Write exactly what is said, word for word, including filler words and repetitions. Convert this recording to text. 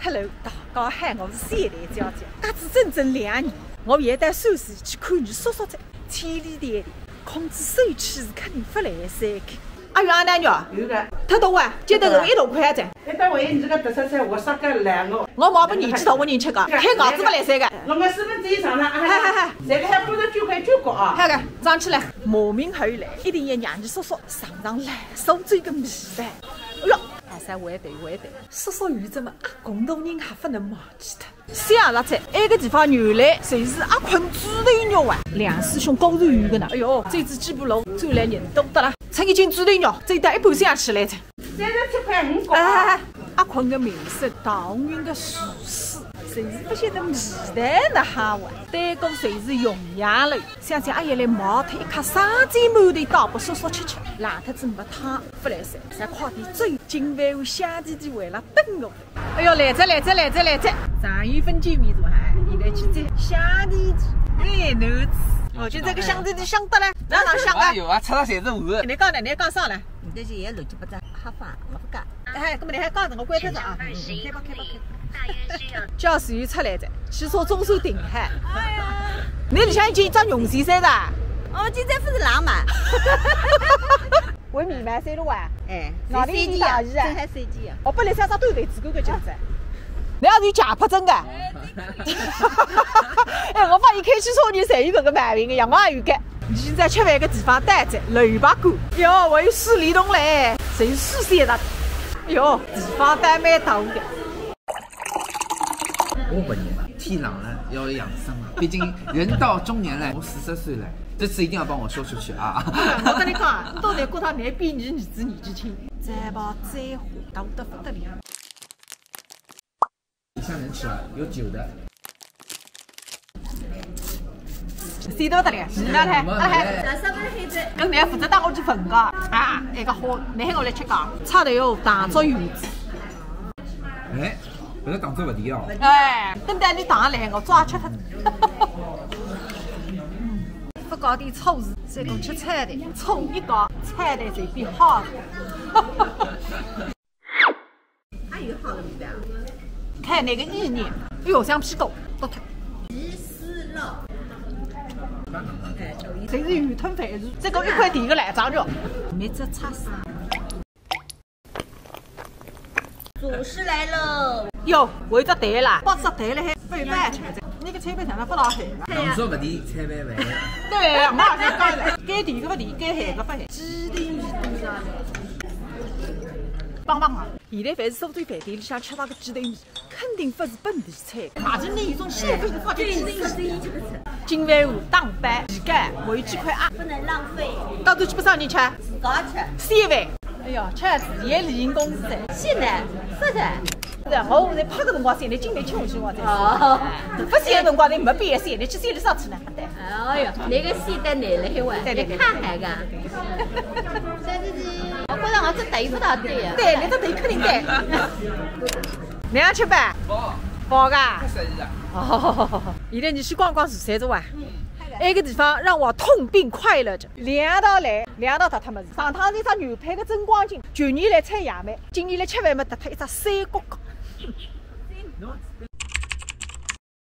Hello，大家好，我是谢丽姐姐。隔仔整整两年，我现在算是去看伊叔叔哉，千里迢迢，空仔手去是肯定勿来三个。阿玉阿奶肉，有个。忒多啊，今朝侬一大块啊哉。一大块，你这个特色菜，我杀个两个。我买拨年纪大个人吃个，开牙子勿来三个。我们是不是这一场呢？啊，嗨嗨嗨。这个还不到九块九个啊。好个，装起来。慕名而来，一定要让伊叔叔尝尝老苏州个味道。哎哟，还是回头回头。 叔叔有这么阿公大人还勿能忘记脱。想勿到埃个地方原来侪是阿坤猪头肉啊！梁师兄高头有个呢，哎哟，这只鸡巴肉做来人多得了，趁伊进猪头肉，再带一半想起来哉。三十七块五角啊。哎，阿坤个名声，唐云个厨师，侪是勿晓得味道哪哈哇，对过侪是用药了。 想想阿爷来买脱一卡生煎馒头带拨叔叔吃吃，冷脱仔没汤，勿来三，侪快点走，今晚有香甜甜为了等我。哎哟，来哉来哉来哉来哉，长远勿见面哉哈，现在去吃香甜甜，哎，囡子，我觉得这个香甜甜香得来，哪能香啊？哎哟，啊，吃了侪是味。侬讲呢？侬讲啥了？你这些也乱七八糟，瞎放，我不干。 哎，搿么侬还讲着，我关脱哉啊。嗯，嗯，开吧，开吧，开吧。驾驶员出来哉，汽车总算停好。哎呀。侬里向已经一只绒线衫了？哦，今朝勿是冷嘛。会面嘛，三路啊？哎，外头已经大雨啊。正好三级啊。哦，本来想只短袖子，搿个裙子。侬也是有强迫症个。 哎，我发现开汽车人侪有搿个毛病个，像我也有个。现在吃饭个地方到哉，楼巴馆。哟，还有水帘洞嘞，侪是水仙的。哟，地方倒蛮大个。我勿热，天冷了要养生了，毕竟人到中年了，我四十岁了，这次一定要帮我说出去啊。我跟侬讲，侬到底觉着㑚比㑚儿子年纪轻，再跑再火，大得不得了。 里向能吃啊，有酒的。谁都得了，是的嘞，哎，搿侬要负责带我去问个啊，埃个好，侬喊我来吃个，炒头油、糖醋圆子。哎，搿个糖醋勿甜哦。哎，等待侬糖来，我抓吃脱。勿搞点醋是，再讲吃菜的，醋一搞，菜的随便好。 还有好的味道。看那个意念，哎哟，像屁股，不看。鸡丝肉。哎，侪是鱼吞饭，这个一块抵一个来张就。没这差事。主食来喽。哟，我一只蛋啦，八只蛋了还分饭吃，那个菜饭上了不老好。糖醋勿甜，菜饭饭。对，我也是讲的，该甜个勿甜，该咸个勿咸。鸡丁米多少？棒棒啊！ 现在凡是苏州饭店里向吃到个鸡头米，肯定勿是本地菜。马上那一种现分发的鸡头米。金饭碗、打包、皮蛋，还有几块鸭。不能浪费。到底去拨啥人吃？自家吃。三万。哎哟，吃也是也利用公司的。是的，是的。是的，我在拍个辰光，现在进来吃下去我再说。哦。勿是个辰光，你没必要，现在吃，现在上去呢。 哎哟，那个戏带奶了，嘿喂，对对对。你看海个。我觉着我这对不到对呀。对，你这对肯定对。你要吃饭？包。包个？不生日啊。哦，现在你去逛逛是谁做啊？嗯。埃个地方让我痛并快乐着，两道来，两道到他们。上趟那只牛排个增光镜，去年来采样嘛，今年来吃饭嘛，得他一只三角角。